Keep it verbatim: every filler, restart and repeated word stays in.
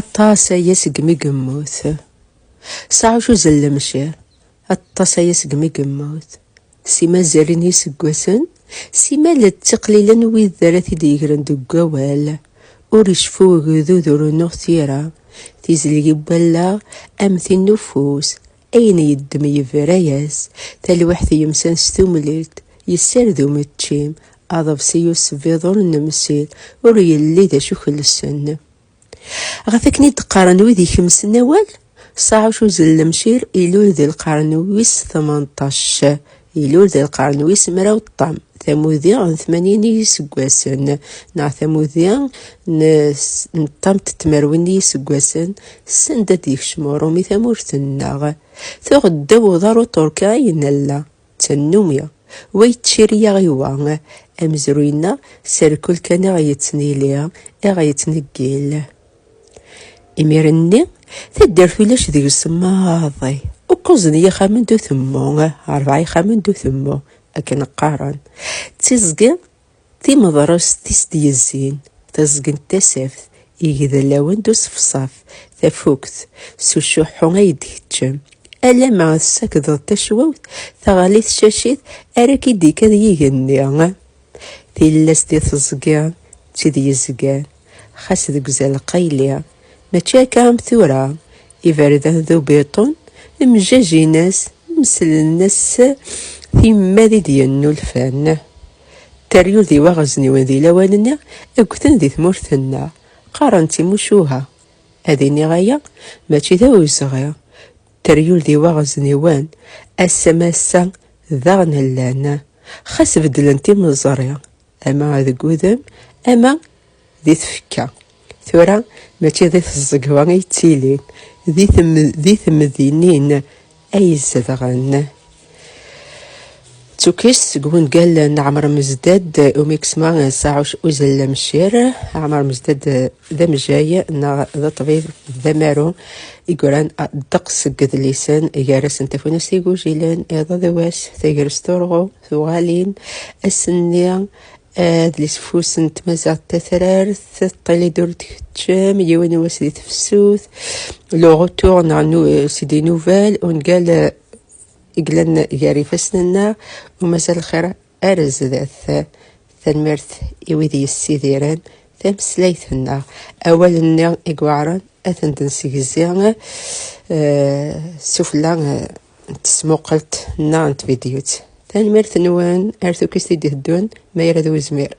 Aṭas aya segmi yemmut Saɛuc Uzellemcir. Aṭas aya segmi yemmut. Simmal zerrin yiseggasen, simmal ttiqlilen wid ara t-id-yegren deg wawal. Ur iceffu ugdud, ur unuɣ tira. Tizli n wallaɣ am tin n ufus. Ayen yeddem yebra-yas. Talwiḥt yemsan s tumlilt. Yessared umeččim. Aḍebsi usbiḍ ur nemsil. Ur yelli d acu kelsen. Ɣef akken i d-qqaren wid ikemsen awal, Saɛuc Uzellemcir ilul di lqern wis tmenṭac, ilul di lqern wis mraw ṭam, tamudi n tmanyin n yiseggasen, neɣ tamudi n, n ṭam n tmerwin n yiseggasen, send ad d-yekcem uṛumi tamurt-nneɣ. Tuɣ ddaw uḍar uṭurki ay nella. D tannumi, wa yettciri-yaɣ i wa, amezruy-nneɣ s rkul kan i ɣ-yettnili, i ɣ-yettneggil. Imir-nni, taddart ulac deg-s maḍi, ukkuẓ n yixxamen d utemmu, rebɛa yixxamen d utemmu, akken qqaren. D tiẓgi timeḍrest tis d-yezzin, tiẓgi n tasaft, igedlawen d uṣefṣaf, tafukt, s ucuḥḥu ay d-keččem. Alamma tessakdeḍ tacwawt, teɣli tcacit, ara k-id-ikad yigenni. Tillas di teẓgi, d tid yezgan, xas deg uzal qayli, mačči akka am tura, iberdan d ubiṭun, mjajin-as, meslen-as timmad i d-yennulfan. Teryel d iwaɣezniwen di lawan-nni ggten di tmurt-nneɣ, qqaren timucuha. Ad iniɣ aya, mačči d awezɣi. Teryel d iwaɣezniwen, ass am ass-a, daɣen llan. Xas beddlent imeẓri, ama deg udem, ama di tfekka. Tura, mačči di teẓẓegwa ay ttilin, di tem-, di temdinin ay zedɣen. D tukkist seg wungal n Ɛmer Mezdad, umiksma Saɛuc Uzellamcir. Ɛmer Mezdad d amejjay neɣ d aṭbib d amaru i yuran ddeqs seg yedlisen, gar-asen Tafunast igujilen, Iḍ d wass, Tagrest urɣu, Tuɣalin, Ass-nni, adlis ufus n tmaziɣt tatrart, Ṭṭili-d ur d-keččem, Yiwen wass di tefsut, Le Retour neɣ nu-, c'est des nouvelles, ungal i yellan gar ifassen-nneɣ, u mazal lxir ar zdat. Tanemmirt i wid yessidiren tameslayt-nneɣ. Awal-nni i iweɛren, ad ten-d-nsegzi, eh, sufella, eh, n tesmuqelt neɣ n tvidyut. Tanemmirt-nwen, ar tukkist i d-iteddun, ma yella d uzmir.